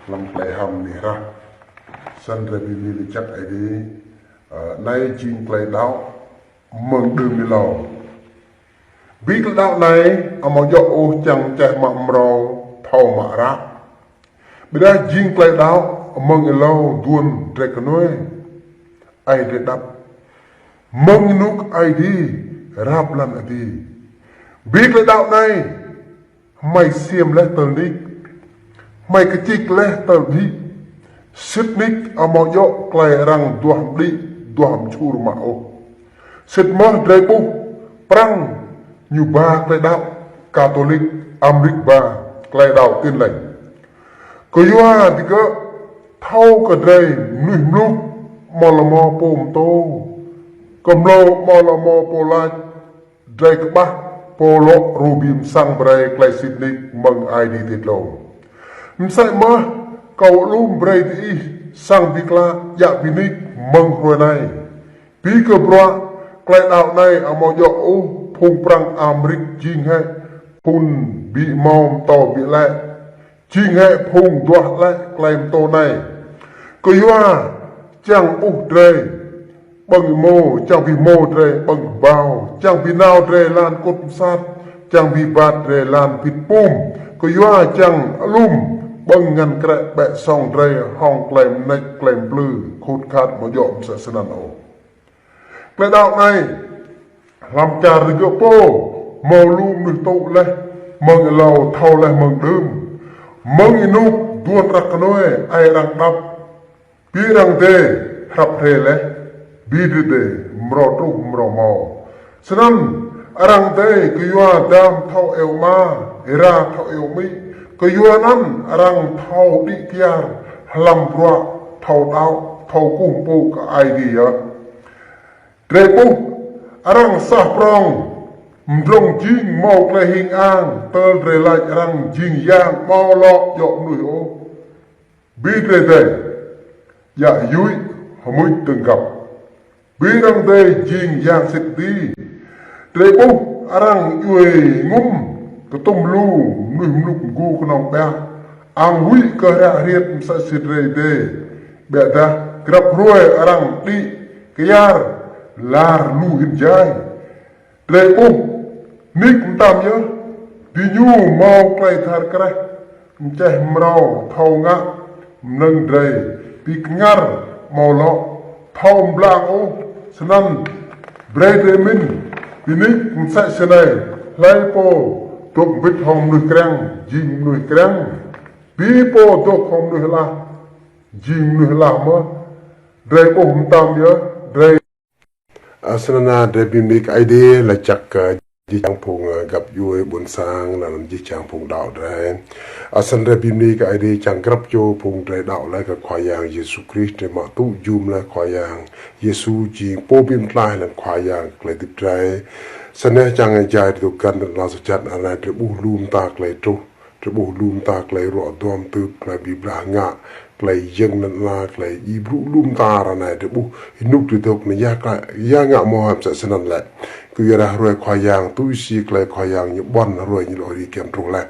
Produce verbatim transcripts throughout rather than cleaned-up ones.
Hlăm klei hăm nih rah. Snăn drei bi mni lač jăk Aê Diê. Ơ, anei jing klei đăo mơ̆ng đưm êlâo. Bi klei đăo anei amâo djŏ ôh čiăng čeh mă mrâo thâo mă răk. Ƀiădah jing klei đăo mơ̆ng êlâo duôn drei knuê, ai drei đăp mơ̆ng ênuk Aê Diê răp lăn adiê. Bi klei đăo anei, hmei ksiêm leh tơl nik, hmei kčik leh tơl đĭ. Sĭt nik amâo djŏ klei arăng duah mđĭ, duah mčhur mă ôh. Sĭt mơh drei ƀuh Prăng ñu ba klei đăo, Katolik Amêrik ba klei đăo Tin Lành. Kyua digơ̆ thâo kơ drei mnuih mluk, amâo lŏ mâo pô mtô, kơ mlâo amâo lŏ mâo pô lač, drei kƀah pô lŏ ruh bi msăng brei klei sĭt nik mơ̆ng Aê Diê ti dlông. Msĕ mơh kâo alum brei diih săng bi klă djă bi nik mơ̆ng hruê anei. Bi kơ bruă klei đăo anei amâo djŏ ôh phung Prăng Amêrik jing hĕ phung bi mâo mtô bi lĕ, jing hĕ phung duah lĕ klei mtô anei. Kyua čiăng ƀuh drei ƀơ̆ng êmô, čiăng bi hmô drei ƀơ̆ng kbao, čiăng bi nao drei lan kŭt msat, čiăng bi êbat drei lan bhĭt pum, kyua čiăng alum ƀơ̆ng ngăn krĕ ƀĕ sŏng drei hŏng klei mnêč klei mplư, khut khat amâo djŏ msĕ snăn ôh. Klei đăo anei, hlăm čar digơ̆ pô mâo lu mnuih tŭ leh mơ̆ng êlâo thâo leh mơ̆ng đưm. Mơ̆ng ênuk duôn răk knuê ai arăng đăp, bi arăng dê hrăp hrê leh, bi drei dê mrâo truh mrâo mâo. Snăn arăng dê kyua dam thâo iêu ama, êra thâo iêu amĭ, kyua anăn arăng thâo đĭ kyar hlăm bruă thâo đăo, thâo kkuh mpŭ kơ Aê Diê yơh. Drei ƀuh arăng sah prŏng, mdrŏng jing mâo klei hing ang, tơl drei lač arăng jing yang amâo lŏ djŏ mnuih ôh. Bi drei dê, djă yuĭ, hmưč dơ̆ng găp. Bi arăng dê jing yang sĭt ti. Drei ƀuh arăng djuê ngŭm kơ tŭm lu mnuih mluk mgu knŏng ƀiă, ang huĭ kơ hră hriêt msĕ si drei dê. Ƀiădah grăp hruê arăng đĭ kyar lar lu hĭn jai. Drei ƀuh nik mtam yơh, diñu mâo klei dhar kreh, mčeh mrâo thâo ngă mnơ̆ng drei, bi kngăr amâo lŏ thâo mblang ôh. Snăn brei drei mĭn, bi nik msĕ snei, hlei pô dôk mbĭt hŏng mnuih kriăng, jing mnuih kriăng. Bi pô dôk hŏng mnuih hlah, jing mnuih hlah mơh. Drei ƀuh mtam yơh, drei Ơ, snăn drei bi mni kơ Aê Diê, lač jăk kơ jih jang phung, ơ, găp djuê ƀuôn sang, leh anăn jih jang phung đăo drei. Ơ, snăn drei bi mni kơ Aê Diê čiăng grăp čô phung drei đăo leh kơ Khua Yang Yêsu Krist, drei mă tŭ jum leh Khua Yang Yêsu jing pô bi mtlaih leh anăn Khua Yang klei hdĭp drei. Snăn čiăng jai drei dôk găn lăn ala soh jhat anei drei ƀuh lu mta klei truh. Drei ƀuh lu mta klei ruă duam tưp, klei bi blah ngă, klei yơ̆ng lăn ala, klei djiê brŭ lu mta ară anei drei ƀuh ênuk drei dôk anei ya klei, ya ngă mơ̆ hăm msĕ snăn lĕ. Kyuadah hruê Khua Yang tui si klei Khua Yang ñu ƀuăn hruê ñu lŏ ri giăm truh leh.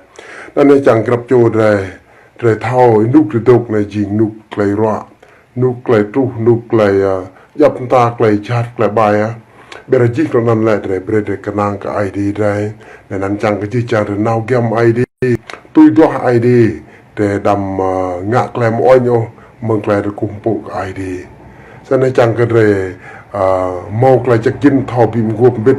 Anăn anei čiăng grăp čô drei, drei thâo ênuk drei dôk anei jing ênuk klei ruă, ênuk klei truh, ênuk klei, ơ, djăp mta klei jhat, klei ƀai, ơ. Ƀiădah jih klei anăn lĕ drei brei drei knang kơ Aê Diê drei. Leh anăn čiăng kơ jih jang drei nao giăm Aê Diê, tui duah Aê Diê, drei đăm, ơ, ngă klei amâo uêñ ôh, mơ̆ng klei drei kkuh mpŭ kơ Aê Diê. Snăn čiăng kơ drei, ơ, mâo klei jăk jĭn thâo bi mguôp mbĭt,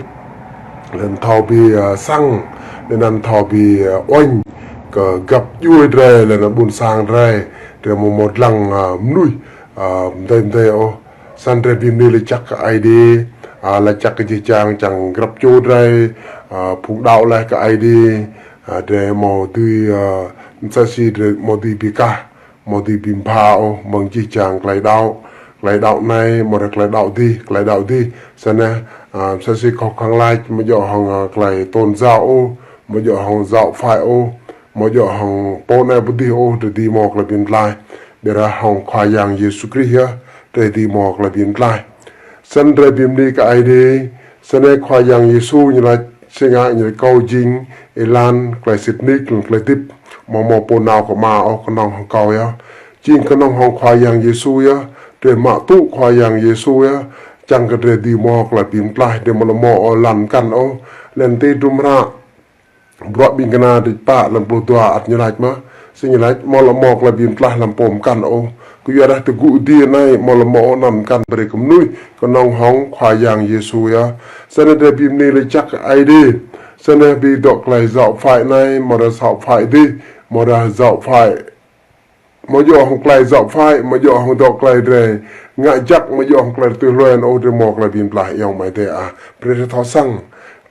leh anăn thâo bi, ơ, săng, leh anăn thâo bi, ơ, uêñ kơ găp djuê drei, leh anăn ƀuôn sang drei, drei amâo mâo dlăng, ơ, mnuih, ơ, mdei mdei ôh. Snăn drei bi mni lač jăk kơ Aê Diê, ơ, lač jăk kơ jih jang čiăng grăp čô drei, ơ, phung đăo leh kơ Aê Diê, ơ, drei amâo dưi, ơ, msĕ si drei amâo dưi bi kah, amâo dưi bi mbha ôh mơ̆ng jih jang klei đăo. Klei đăo anei, amâodah klei đăo dih, klei đăo dih. Snăn, ơ, msĕ si kâo khăng lač, amâo djŏ hŏng, ơ, klei tôn giáo ôh, amâo djŏ hŏng giáo phái ôh, amâo djŏ hŏng pô anei pô dih ôh, drei dưi mâo klei bi mtlaih. Ƀiădah hŏng Khua Yang Yêsu Krist yơh, drei dưi mâo klei bi mtlaih. Snăn drei bi mni kơ Aê Diê, snăn Khua Yang Yêsu ñu lač, si ngă ñu lač kâo jing êlan, klei sĭt nik, leh anăn klei hdĭp. Hmâo hmâo pô nao kơ Ama ôh, kơnơ̆ng hăng kâo yơh. Jing kơnơ̆ng hăng Khua Yang Yêsu yơh. Drei mă tŭ Khua Yang Yêsu yơh. Čang kơ drei dưi hmâo tơlơi bi mơklaih, drei hmâo lŏ hmâo ôh lŏn mơkăn ôh. Lĕ tui hră Bruă Ƀing Kơna dêč pă lăm pluh dua ăt ñu laĭ mơ̆n. Sĭt ñu laĭ hmâo lŏ hmâo tơlơi bi mơklaih lăm pô mơkăn ôh. Kơ yua dah tơgŭ dih anai hmâo lŏ hmâo ôh lŏn mơkăn brơi kơ mơnuih, kơnơ̆ng hăng Khua Yang Yêsu yơh. Sĭt anai drei bi mơni laĭ jăk Ơi Adai. Sĭt anai bi dŏ tơlơi giáo phái anai, hmâo dah giáo phái dih, hmâo dah giáo phái. Hmâo djơ̆ hăng tơlơi giáo phái, hmâo djơ̆ hăng dŏ tơlơi drei ngă jăk, hmâo djơ̆ hăng tơlơi tui hlue ôh, drei hmâo tơlơi bi mơklaih ayŏng amai adơi ah. Brơi drei thâo săng,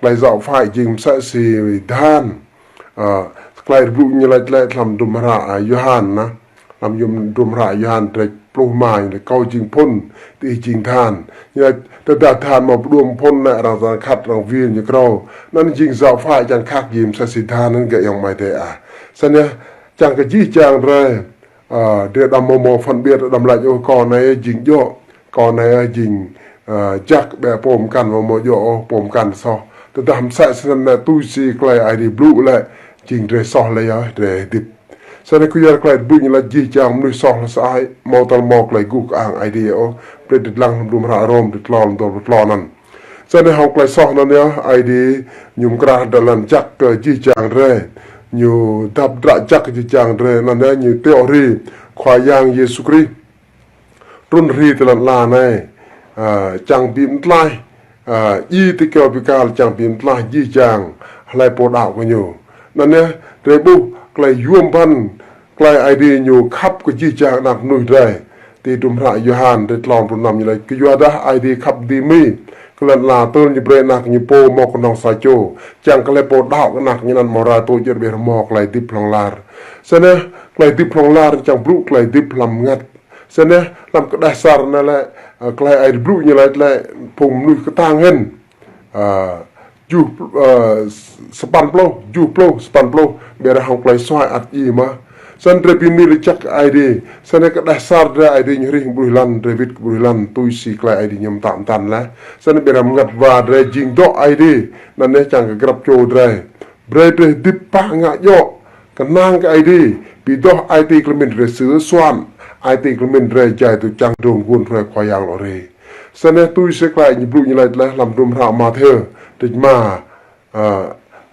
tơlơi giáo phái jing mơsĕ si tơhan. Ơ, tơlơi Ơi Adai blŭ ñu laĭ lĕ lăm hdruôm hră, ơ, Yôhan anai. Lăm hdruôm, hdruôm hră Yôhan dêč pluh rơma ñu laĭ: Kâo jing phŭn, ih jing tơhan. Ñu laĭ tơdah tơhan hmâo pơđuôm phŭn lĕ arăng, arăng khăt, arăng wir ñu krô. Anŭn jing giáo phái čang khăk jing mơsĕ si tơhan anŭn gơ̆ ayŏng amai adơi ah. Sĭt anai čang kơ jih jang drei, ơ, drei đăm hmâo hmâo phân biệt, đăm laĭ ôh kâo anai jing djơ̆, kâo anai jing, ơ, jăk, ƀĕ pô mơkăn hmâo hmâo djơ̆ ôh, pô mơkăn soh. Tơdah mơsĕ snăn lĕ tui si tơlơi Ơi Adai blŭ lĕ jing drei soh lĕ yơh, drei hơdip. Sĭt anai kơ yua tơlơi Ơi Adai blŭ ñu laĭ jih jang mơnuih soh lĕ sơăi, hmâo tơl hmâo tơlơi guh kơang Ơi Adai ôh. Brơi drei lăng hlăm hdruôm hră Rôm dêč klâo, dua pluh klâo anŭn. Sĭt anai hăng tơlơi soh anŭn yơh, Ơi Adai ñu mơkrah dră lăn jăk kơ jih jang drei. Ñu dăp dră jăk kơ jih jang drei, anŭn yơh ñu tiŏ hri Khua Yang Yêsu Krist trŭn hri tơ lăn ala anai, ơ, čang bi mơklaih, ơ, djai tơkâo bi kal, čang bi mơklaih jih jang hlơi pô đaŏ kơ ñu. Anŭn yơh, drei ƀuh tơlơi yôm phăn, tơlơi Ơi Adai ñu khăp kơ jih jang anak mơnuih drei. Tui hdruôm hră Yôhan dêč klâo pluh năm ñu laĭ: Kơ yua dah Ơi Adai khăp dĭ mơ̆n kơ lăn ala tơl ñu brơi anak ñu pô hmâo kơnơ̆ng sa čô, čang kơ hlơi pô đaŏ kơ anak ñu anŭn hmâo rai tơl djơ̆ ƀĕ hmâo tơlơi hơdip hlŏng lar. Sĭt anai tơlơi hơdip hlŏng lar čang blŭ tơlơi hơdip hlăm mơngăt. Sĭt anai lăm kơđeh asar anai lĕ, ơ, tơlơi Ơi Adai blŭ ñu laĭ lĕ phung mơnuih kơtang hĭn. Ơ, juh, ơ, sapăn pluh, juh pluh, sapăn pluh, ƀĕ arăng hăng tơlơi suaih ăt djai mơ̆n. Sĭt anai drei bi mơni laĭ jăk Ơi Adai. Sĭt anai kơđeh asar drei Ơi Adai ñu hrih ƀruih lăn, drei wĭt kơ ƀruih lăn, tui si tơlơi Ơi Adai ñu mơtă mơtăn lĕ. Sĭt anai ƀĕ arăng mơngăt wa drei jing dŏ Ơi Adai. Anŭn yơh čang kơ grăp čô drei. Brơi drei hơdip pă ngă djơ̆, kơnang kơ Ơi Adai, bi adoh ai tiê tơlơi mĭn drei sửa soạn, ai tiê tơlơi mĭn drei jai tui čang dơ̆ng guôn hrơi Khua Yang lŏ rai. Sĭt anai tui si tơlơi ñu blŭ ñu laĭ lĕ lăm hdruôm hră Mathiơ, dêč rơma, ơ,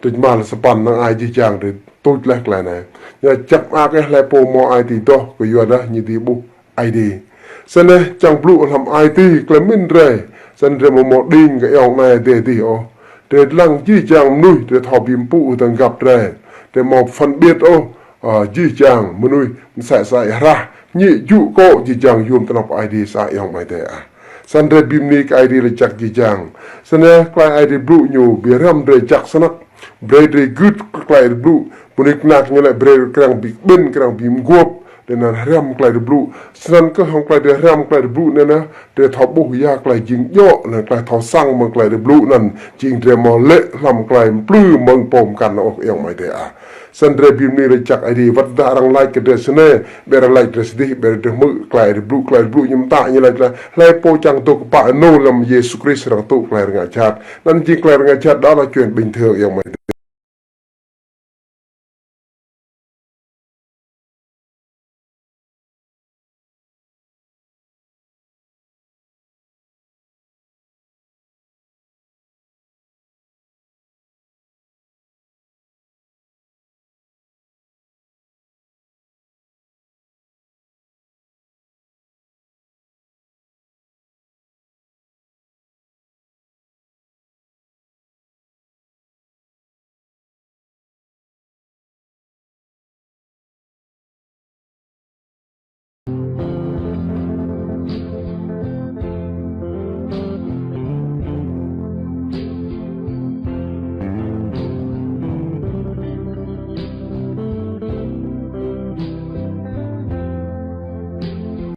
dêč rơma lĕ sapăn, năng ai jih jang drei tuč lĕ tơlơi anai. Ñu čăp mơak ih hlơi pô hmâo ai tiê adoh, kơ yua dah ñu dưi ƀuh Ơi Adai. Sĭt anai čang blŭ hlăm ai tiê tơlơi mĭn drei. Sĭt anai drei hmâo hmâo đing kơ ayŏng amai adơi dih ôh. Drei lăng jih jang mơnuih, drei thâo bi mpŭ tơlơi găp drei. Drei hmâo phân biệt ôh, ơ, jih jang mơnuih mơsĕ sơăi, hrah, ñĕ, jŭ, akŏ, jih jang yôm tơnap Ơi Adai sơăi ayŏng amai adơi ah. Sĭt anai drei bi mơni kơ Ơi Adai laĭ jăk jih jang. Sĭt anai tơlơi Ơi Adai blŭ ñu bi hriăm drei jăk snăk. Brơi drei gưt kơ tơlơi Ơi Adai blŭ. Mơnuih kơnang ñu lĕ brơi kơnang bi kƀĭn, kơnang bi mguôp. Drei anăn hriăm tơlơi Ơi Adai blŭ. Sĭt anăn kơ hăng tơlơi drei hriăm tơlơi Ơi Adai blŭ anŭn yơh, drei thâo ƀuh ya tơlơi jing djơ̆, anŭn tơlơi thâo săng mơ̆ng tơlơi Ơi Adai blŭ anŭn, jing drei hmâo lĕ hlăm tơlơi mplư mơ̆ng pô mơkăn ôh ayŏng amai adơi ah. Sĭt anai drei bi mơni laĭ jăk Ơi Adai, wơ̆t dah arăng laĭ kơ drei snei, ƀĕ arăng laĭ drei sĭt dih, ƀĕ drei hmư̆ tơlơi Ơi Adai blŭ, tơlơi Ơi Adai blŭ ñu mơtă ñu laĭ lĕ, hlơi pô čang dŏ kơpă nô lăm Yêsu Krist arăng tŭ tơlơi rơngiă jhat. Anŭn jing tơlơi rơngiă jhat đó là chuyện bình thường ayŏng amai adơi.